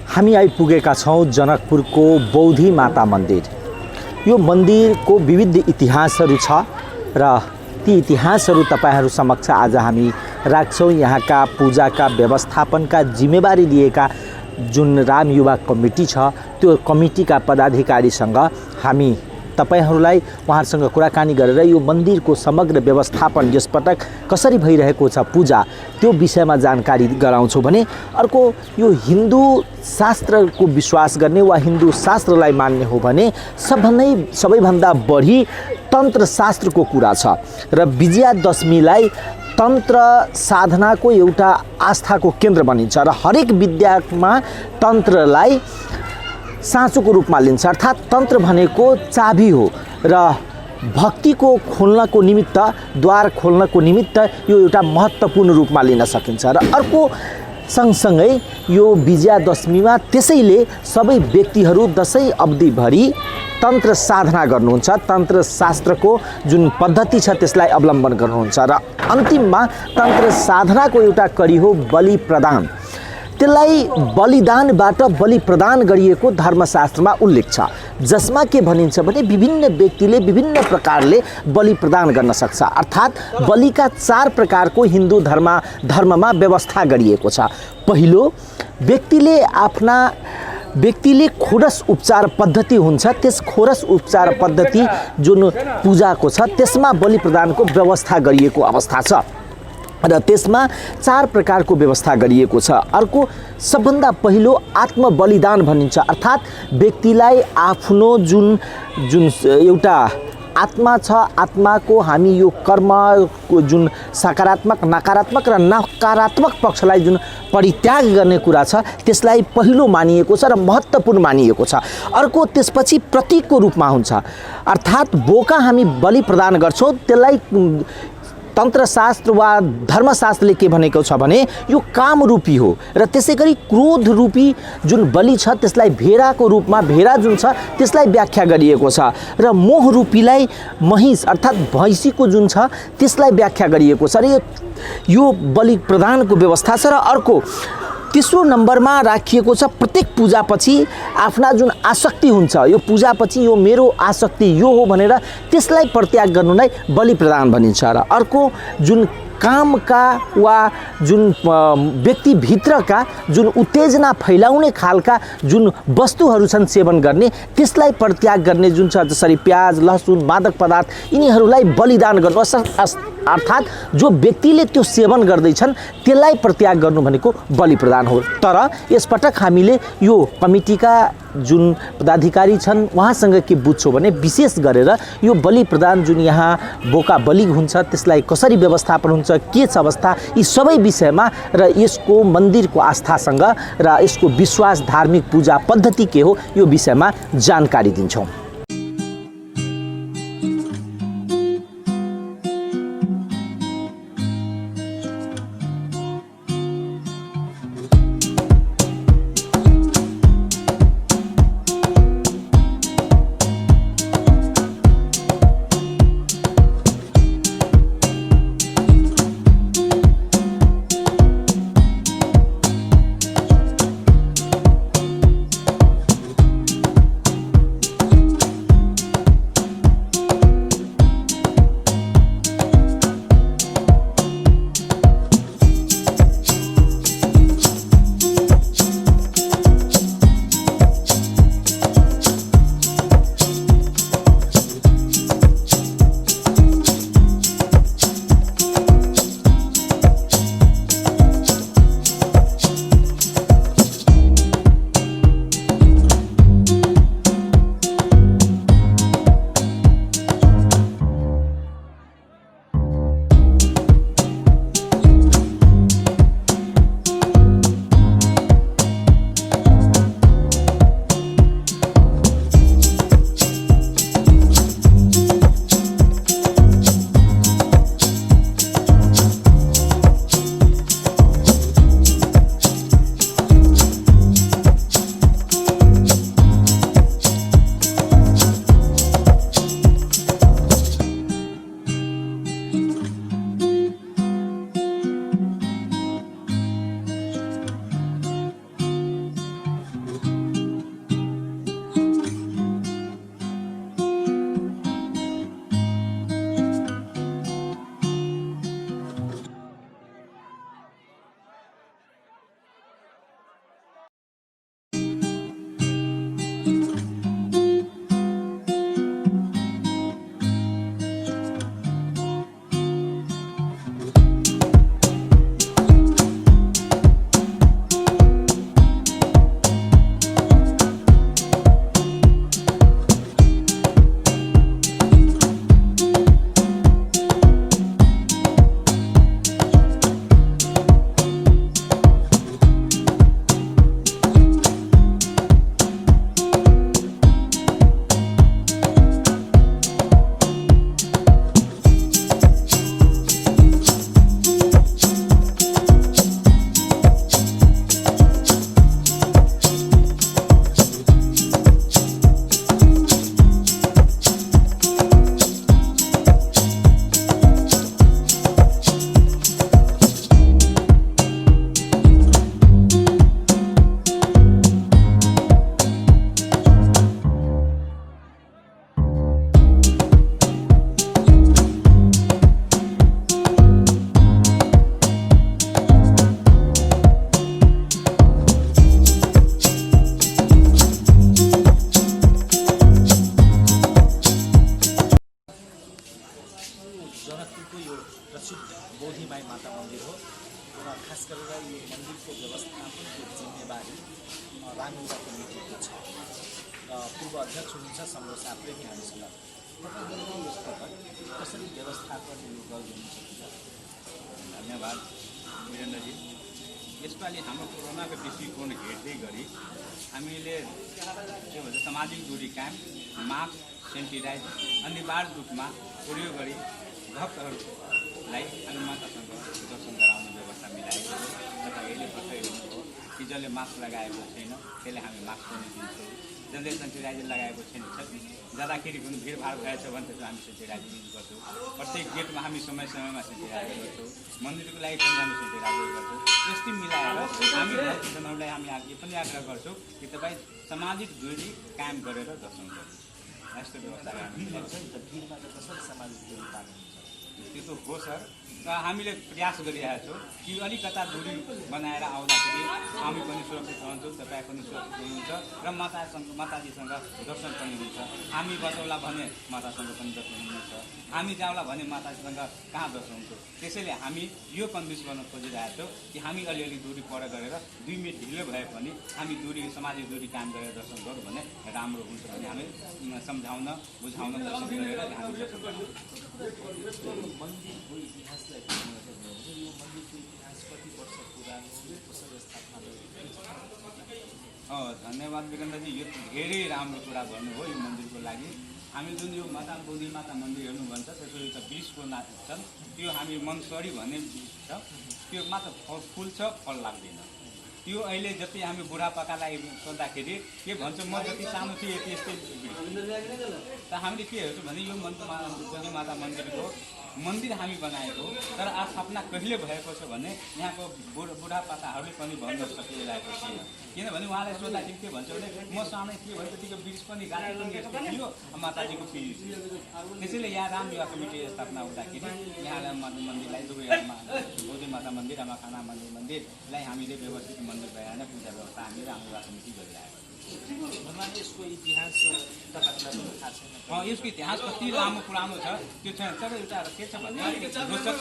हामी आइपुगेका छौँ जनकपुरको बौधी माता मन्दिर। यो मन्दिरको विविध इतिहासहरू छ र ती इतिहासहरू तपाईहरू समक्ष आज हामी राख्छौँ। यहाँका पूजाका व्यवस्थापनका जिम्मेवारी लिएका जुन राम युवा कमिटी छ त्यो कमिटीका पदाधिकारीसँग हामी तपाईहरूलाई उहाँहरूसँग कुराकानी गरेर यो मन्दिरको समग्र व्यवस्थापन यसपटक कसरी भइरहेको छ पूजा त्यो विषयमा जानकारी गराउँछौँ भने अर्को यो हिन्दू शास्त्रको विश्वास गर्ने वा हिन्दू शास्त्रलाई मान्ने हो भने सबैभन्दा बढी तन्त्र शास्त्रको कुरा छ र विजयादशमीलाई तन्त्र साधनाको एउटा आस्थाको केन्द्र बनिन्छ र हरेक विद्यामा तन्त्रलाई साँचोको रूपमा लिन्छ। अर्थात् तन्त्र भनेको चाबी हो र भक्तिको खोल्नको निमित्त द्वार खोल्नको निमित्त यो एउटा महत्त्वपूर्ण रूपमा लिन सकिन्छ र अर्को सँगसँगै यो विजयादशमीमा त्यसैले सबै व्यक्तिहरू दशैं अवधिभरि तन्त्र साधना गर्नुहुन्छ, तन्त्र शास्त्रको जुन पद्धति छ त्यसलाई अवलम्बन गर्नुहुन्छ र अन्तिममा तन्त्र साधनाको एउटा कडी हो बलि प्रदान। त्यसलाई बलिदानबाट बलि प्रदान गरिएको धर्मशास्त्रमा उल्लेख छ, जसमा के भनिन्छ भने विभिन्न व्यक्तिले विभिन्न प्रकारले बलि प्रदान गर्न सक्छ। अर्थात् बलिका 4 प्रकारको हिन्दू धर्ममा व्यवस्था गरिएको छ। पहिलो, व्यक्तिले खोरस उपचार पद्धति हुन्छ, त्यस खोरस उपचार पद्धति जुन पूजाको छ त्यसमा बलि प्रदानको व्यवस्था गरिएको अवस्था छ र त्यसमा 4 प्रकारको व्यवस्था गरिएको छ। अर्को सबभन्दा पहिलो आत्म बलिदान भनिन्छ। अर्थात् व्यक्तिलाई आफ्नो जुन एउटा आत्मा छ, आत्माको हामी यो कर्मको जुन सकारात्मक नकारात्मक र नकारात्मक पक्षलाई जुन परित्याग गर्ने कुरा छ त्यसलाई पहिलो मानिएको छ र महत्त्वपूर्ण मानिएको छ। अर्को त्यसपछि प्रतीकको रूपमा हुन्छ। अर्थात् बोका हामी बलि प्रदान गर्छौँ, त्यसलाई तन्त्रशास्त्र वा धर्मशास्त्रले के भनेको छ भने यो काम रूपी हो र त्यसै गरी क्रोध रूपी जुन बलि छ त्यसलाई भेडाको रूपमा भेडा जुन छ त्यसलाई व्याख्या गरिएको छ र मोह रूपीलाई महिष अर्थात् भैँसीको जुन छ त्यसलाई व्याख्या गरिएको छ र यो बलि प्रदानको व्यवस्था छ। र अर्को तेस्रो नम्बरमा राखिएको छ प्रत्येक पूजापछि आफ्ना जुन आसक्ति हुन्छ, यो पूजापछि यो मेरो आसक्ति यो हो भनेर त्यसलाई परित्याग गर्नुलाई बलि प्रदान भनिन्छ। र अर्को जुन कामका वा जुन व्यक्तिभित्रका जुन उत्तेजना फैलाउने खालका जुन वस्तुहरू छन् सेवन गर्ने त्यसलाई परित्याग गर्ने जुन छ, जसरी प्याज लहसुन मादक पदार्थ यिनीहरूलाई बलिदान गर्नु अर्थात् जो व्यक्तिले त्यो सेवन गर्दैछन् त्यसलाई परित्याग गर्नु भनेको बलि प्रदान हो। तर यसपटक हामीले यो कमिटीका जुन पदाधिकारी छन् उहाँसँग के बुझ्छौँ भने विशेष गरेर यो बलि प्रदान जुन यहाँ बोका बलि हुन्छ त्यसलाई कसरी व्यवस्थापन हुन्छ, के छ अवस्था, यी सबै विषयमा र यसको मन्दिरको आस्थासँग र यसको विश्वास धार्मिक पूजा पद्धति के हो यो विषयमा जानकारी दिन्छौँ। रामयुवा कमिटीको छ र पूर्व अध्यक्ष हुनुहुन्छ सम्रोसा प्रेमी हामीसँग तपाईँहरूले यस पटक कसरी व्यवस्थापन गरिदिनुहुन्छ? धन्यवाद वीरेन्द्रजी। यसपालि हाम्रो कोरोनाको दृष्टिकोण हेर्दै गरी हामीले के भन्छ सामाजिक दूरी कायम, मास्क, सेनिटाइज अनिवार्य रूपमा प्रयोग गरी भक्तहरूलाई हामी मातासँग दर्शन गराउने व्यवस्था मिलाएको छ। तपाईँहरूले पक्कै हेर्नुभयो कि जसले मास्क लगाएको छैन त्यसले हामी मास्क पनि दिन्छौँ, जसले सेनिटाइजर लगाएको छैन जाँदाखेरि पनि भिडभाड भएछ भने चाहिँ हामी सेनिटाइजर युज गर्छौँ। प्रत्येक गेटमा हामी समय समयमा सेनिटाइजर गर्छौँ, मन्दिरको लागि पनि हामी सेनिटाइजर गर्छौँ। यस्तै मिलाएर हामी भक्तजनहरूलाई हामी यो पनि आग्रह गर्छौँ कि तपाईँ सामाजिक दूरी कायम गरेर दर्शन गर्नु। यस्तो व्यवस्था हामी भिडमा चाहिँ कसरी सामाजिक दूरी पालन हुन्छ? त्यो त हो सर, र हामीले प्रयास गरिरहेका छौँ कि अलिकता दूरी बनाएर आउँदाखेरि हामी पनि सुरक्षित रहन्छौँ, तपाईँ पनि सुरक्षित हुनुहुन्छ र माताजीसँग दर्शन पनि हुन्छ। हामी बचाउला भने मातासँग पनि दर्शन हुनुहुन्छ, हामी जाउँला भने माताजीसँग कहाँ दर्शन हुन्छ। त्यसैले हामी यो कन्भिन्स गर्न खोजिरहेका छौँ कि हामी अलिअलि दूरी पर गरेर 2 मिनट ढिलो भए पनि हामी दूरी सामाजिक दूरी कायम गरेर दर्शन गरौँ भने राम्रो हुन्छ भने हामी सम्झाउन बुझाउन दर्शन गरेर हामी दर्शन गर्छौँ। मन्दिरको इतिहासलाई हेर्नु हो भने यो मन्दिरको इतिहास कति वर्ष पुरानो यो कसरी स्थापना भएको? धन्यवाद वीरेन्द्रजी। यो धेरै राम्रो कुरा भन्नुभयो यो मन्दिरको लागि। हामी जुन यो माता बोधी माता मन्दिर हेर्नु भन्छ त्यसको एउटा वृक्षको छन्, त्यो हामी मनसरी भन्ने वृक्ष छ, त्यो मात्र फुल छ फल लाग्दैन। त्यो अहिले जति हामी बुढापाकालाई सोद्धाखेरि के भन्छ म जति सानो थिएँ यति यस्तै त हामीले के हेर्छौँ भने यो बोधी माता मन्दिरको मन्दिर हामी बनाएको तर स्थापना कहिले भएको छ भने यहाँको बुढापाकाहरूले पनि भन्न सकिरहेको छैन। किनभने उहाँलाई सोद्धाखेरि के भन्छ भने म सानै थिएँ भने त्यतिको वृक्ष पनि गाडी पनि यस्तो थियो माताजीको पिँढी थियो। त्यसैले यहाँ रामयुवा कमिटी स्थापना हुँदाखेरि यहाँलाई मन्दिरलाई दुवै बोधी माता मन्दिर आमाखाना मन्दिरलाई हामीले व्यवस्थित मन्दिर भएर पूजा व्यवस्था हामी रामयुवा कमिटी गरिरहेको भगवान् यसको इतिहास तपाईँहरूलाई पनि थाहा छैन? यसको इतिहास कति लामो पुरानो छ त्यो छैन। तर एउटा के छ भने रोचक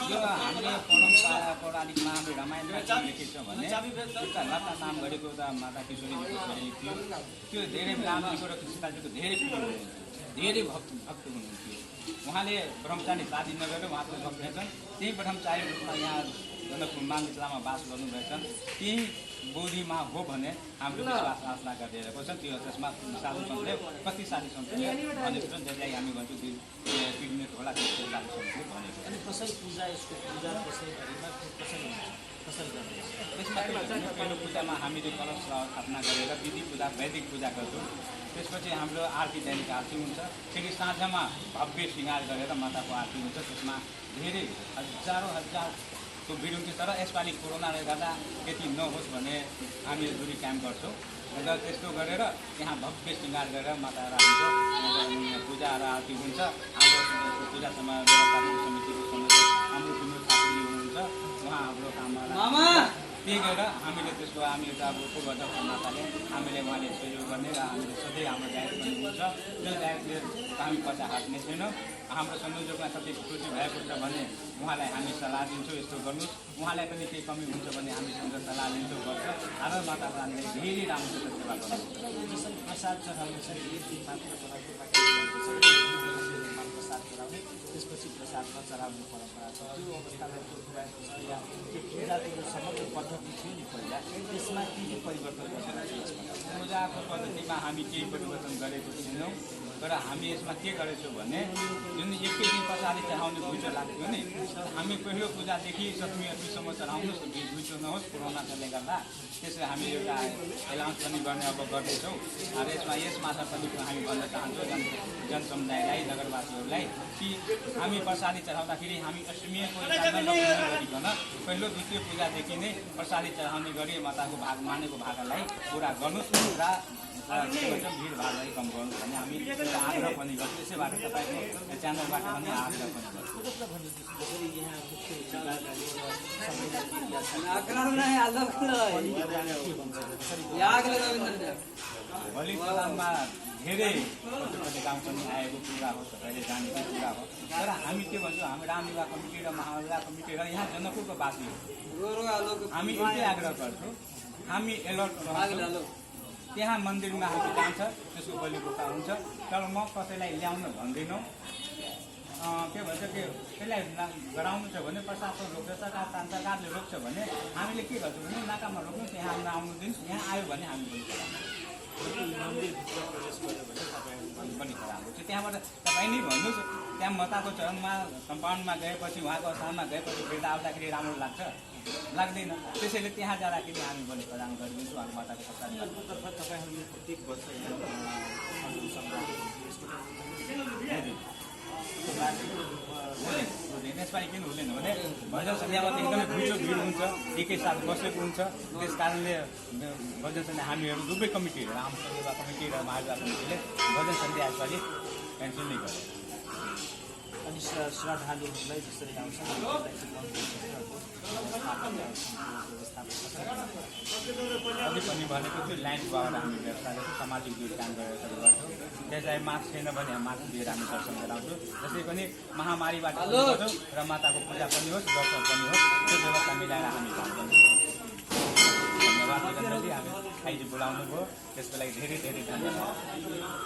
यो हाम्रो परम्परा पौराणिकमा हाम्रो रामायणमा के लेखेको छ भने एउटा लता नाम गरेको एउटा माता किशोरीको छोरी थियो। त्यो धेरै रामजीको र सीताजीको धेरै धेरै भक्त हुनुहुन्थ्यो। उहाँले ब्रह्मचारी शादी नगरेर उहाँको भक्त रहेछन्। त्यही ब्रह्मचारी रूपमा यहाँ जनकपुर माङ्गेलामा बास गर्नुभएछन्। त्यही बोधीमा हो भने हाम्रो विश्वास आस्था गरिरहेको छ। त्यो त्यसमा साधु सन्तले कति साधु सन्तले भनेको छन् जसलाई हामी भन्छौँ पिग्मेट होला त्यो साधु सन्तले भनेको। अनि कसरी पूजा यसको पूजा कसैभरिमा कसरी गर्ने? त्यसमा पहिलो पूजामा हामीले कलश स्थापना गरेर विधि पूजा वैदिक पूजा गर्छौँ। त्यसपछि हाम्रो आरती दैनिक आरती हुन्छ। फेरि साँझमा भव्य श्रृङ्गार गरेर माताको आरती हुन्छ। त्यसमा धेरै हजारौँ हजारको भिड हुन्छ। तर यसपालि कोरोनाले गर्दा त्यति नहोस् भने हामी दूरी कायम गर्छौँ र त्यस्तो गरेर यहाँ भव्य श्रृङ्गार गरेर माता रानीको पूजा र आरती हुन्छ। हाम्रो पूजा व्यवस्थापन समितिको सदस्य हाम्रो विनोद ठाकुरजी हुनुहुन्छ, उहाँ हाम्रो काममा त्यही गरेर हामीले त्यसको हामी एउटा अब पूर्वजको नाताले हामीले उहाँले सहयोग गर्ने र हामीले सधैँ हाम्रो दायित्व पनि हुन्छ। त्यो दायित्वले हामी पछि हाँट्ने छैनौँ। हाम्रो संयोजकमा कति त्रुटि भएको छ भने उहाँलाई हामी सल्लाह दिन्छौँ यस्तो गर्नुहोस्, उहाँलाई पनि केही कमी हुन्छ भने हामीसँग सल्लाह लिन्छौँ गर्छ। हाल माता रानीलाई धेरै राम्रो सेवा गर्नुहुन्छ। जसरी प्रसाद चढाउने छ एक दिन मात्र चढाउने प्रसाद चढाउने त्यसपछि प्रसाद नचढाउने परम्परा छ। त्यो अवस्थालाई जोड्नु भएको छ या त्यो पूजाको समग्र पद्धति थियो नि पहिला त्यसमा के परिवर्तन गरिरहेको छ? पूजाको पद्धतिमा हामी केही परिवर्तन गरेको छैनौँ। तर हामी यसमा के गरेछौँ भने जुन एकै दिन पछाडि चढाउने घुइँचो लाग्थ्यो नि, हामी पहिलो पूजादेखि सप्तमी अठमीसम्म चढाउनुहोस् घुइँचो नहोस् कोरोनाले गर्दा। त्यसले हामी एउटा एलाउन्स पनि गर्ने अब गर्दैछौँ। र यस मार्फत पनि हामी भन्न चाहन्छौँ जनसमुदायलाई नगरवासीहरूलाई कि हामी प्रसादी चढाउँदाखेरि हामी अष्टमीको नगरिकन पहिलो द्वितीय पूजादेखि नै प्रसादी चढाउने गरी माताको भाग मानेको भागलाई पुरा गर्नुहोस् र भिडभाडलाई कम गर्नु भन्ने हामी आग्रह पनि गर्छौँ। त्यसैबाट तपाईँको च्यानलबाट पनि आग्रह पनि भोलि प्रधानमा धेरै कति गाउँ पनि आएको कुरा हो, तपाईँले जानेको कुरा हो। तर हामी के भन्छौँ हामी रामयुवा कमिटी र महायुवा कमिटी र यहाँ जनकपुरको वासी हो, हामी एउटै आग्रह गर्छौँ हामी एलर्ट रहन्छौँ। त्यहाँ मन्दिरमा हामी जान्छ, त्यसको बलिबोका हुन्छ। तर म कसैलाई ल्याउन भन्दिनँ। के भन्छ कि त्यसलाई गराउनु छ भने प्रशासन रोक्छ, सरकारले रोक्छ भने हामीले के गर्छौँ भने नाकामा रोक्नु, त्यहाँ हाम्रो आउनु दिनुहोस्, यहाँ आयो भने हामी मन्दिरभित्र प्रवेश गर्यो भने तपाईँ पनि गराएको छ। त्यहाँबाट तपाईँ नै भन्नुहोस्, त्यहाँ माताको चरणमा कम्पाउन्डमा गएपछि उहाँको स्थानमा गएपछि फिर्ता आउँदाखेरि राम्रो लाग्दैन। त्यसैले त्यहाँ जाँदाखेरि हामी बलि प्रदान गरिदिन्छौँ अब माताको सत्ता। अर्कोतर्फ तपाईँहरूले प्रत्येक वर्ष यसपालि किन हुँदैन भने भजन सन्ध्यामा त एकदमै ठुलो भिड हुन्छ, एकैसाथ बसेको हुन्छ। त्यस कारणले भजन सन्ध्या हामीहरू दुवै कमिटीहरू, आम सेवा कमिटी र महासेवा कमिटीले भजन सन्ध्या यसपालि क्यान्सल नै गर्यो। अनि श्रद्धालुहरूलाई जसरी आउँछ अझै पनि भनेको त्यो लाइन भएर हामी व्यवस्था गर्छौँ, सामाजिक दूरी काम गरेर गर्छौँ। त्यसलाई मास्क छैन भने मास्क दिएर हामी दर्शन गराउँछौँ। जसै पनि महामारीबाट बचाउँछौँ र माताको पूजा पनि होस्, दर्शन पनि होस्, त्यो व्यवस्था मिलाएर हामी काम गर्छौँ। धन्यवाद। हामी खाइजी बोलाउनु भयो, त्यसको लागि धेरै धेरै धन्यवाद।